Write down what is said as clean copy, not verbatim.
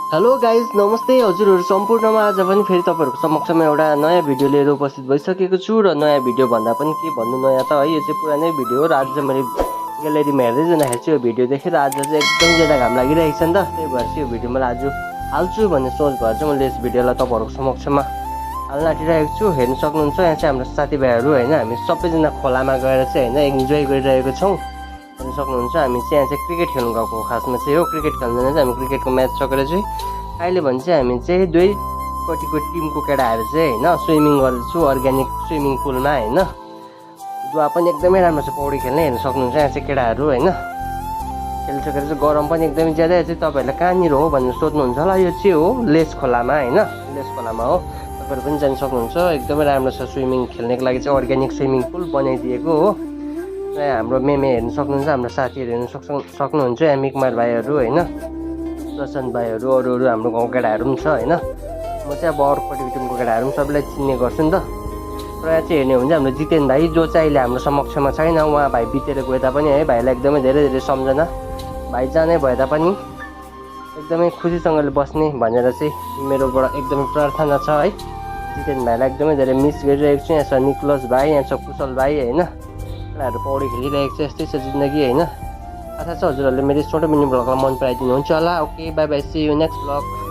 hello guys नमस्ते हजुरहरू सम्पूर्णमा आज पनि फेरि तपाईँहरूको समक्षमा एउटा नयाँ भिडियो लिएर उपस्थित भइसकेको छु र नयाँ भिडियो भन्दा पनि के भन्नु नयाँ त है यो चाहिँ पुरानै भिडियो हो र आज चाहिँ मैले ग्यालेरीमा हेर्दै जाँदाखेरि चाहिँ यो भिडियो देखेर आज चाहिँ एकदम ज्यादा घाम लागिरहेको छ नि त त्यही भएर चाहिँ यो भिडियो मैले आज हाल्छु भन्ने सोच भएर चाहिँ मैले यस भिडियोलाई तपाईँहरूको समक्षमा हाल्न आँटिरहेको छु हेर्न सक्नुहुन्छ यहाँ चाहिँ हाम्रो साथीभाइहरू होइन हामी सबैजना खोलामा गएर चाहिँ होइन इन्जोय गरिरहेको छौँ हेर्न सक्नुहुन्छ हामी चाहिँ यहाँ चाहिँ क्रिकेट खेल्नु गएको खासमा चाहिँ हो क्रिकेट खेल्दैन चाहिँ हामी क्रिकेटको म्याच सकेर चाहिँ अहिले भने चाहिँ हामी चाहिँ दुईपट्टिको टिमको केटाहरू चाहिँ होइन स्विमिङ गर्दैछु अर्ग्यानिक स्विमिङ पुलमा होइन दुवा पनि एकदमै राम्रो छ पौडी खेल्ने हेर्न सक्नुहुन्छ यहाँ चाहिँ केटाहरू होइन खेलिसकेर चाहिँ गरम पनि एकदमै ज्यादा चाहिँ तपाईँहरूलाई कहाँनिर हो भनेर सोध्नुहुन्छ होला यो चाहिँ हो लेस खोलामा होइन लेस खोलामा हो तपाईँहरू पनि जान सक्नुहुन्छ एकदमै राम्रो छ स्विमिङ खेल्नेको लागि चाहिँ अर्ग्यानिक स्विमिङ पुल बनाइदिएको हो र हाम्रो मेमे हेर्न सक्नुहुन्छ हाम्रो साथीहरू हेर्न सक्नुहुन्छ यहाँ मिकमार भाइहरू होइन प्रशान्त भाइहरू अरू हाम्रो गाउँ केटाहरू पनि छ होइन म चाहिँ अब अर्कोपट्टिको टिमको केटाहरू पनि सबैलाई चिन्ने गर्छु नि त र यहाँ चाहिँ हेर्ने हो भने चाहिँ हाम्रो जितेन भाइ जो चाहिँ अहिले हाम्रो समक्षमा छैन उहाँ भाइ बितेर गए तापनि है भाइलाई एकदमै धेरै धेरै सम्झना भाइ जानै भए तापनि एकदमै खुसीसँगले बस्ने भनेर चाहिँ मेरोबाट एकदमै प्रार्थना छ है जितेन भाइलाई एकदमै धेरै मिस गरिरहेको छु यहाँ छ निक्लस भाइ यहाँ छ कुशल भाइ होइन केटाहरू पौडी खेलिरहेको छ यस्तै छ जिन्दगी होइन आशा छ हजुरहरूले मेरो छोटो मिनी ब्लगलाई मन पराइदिनुहुन्छ होला okay bye bye see you next blog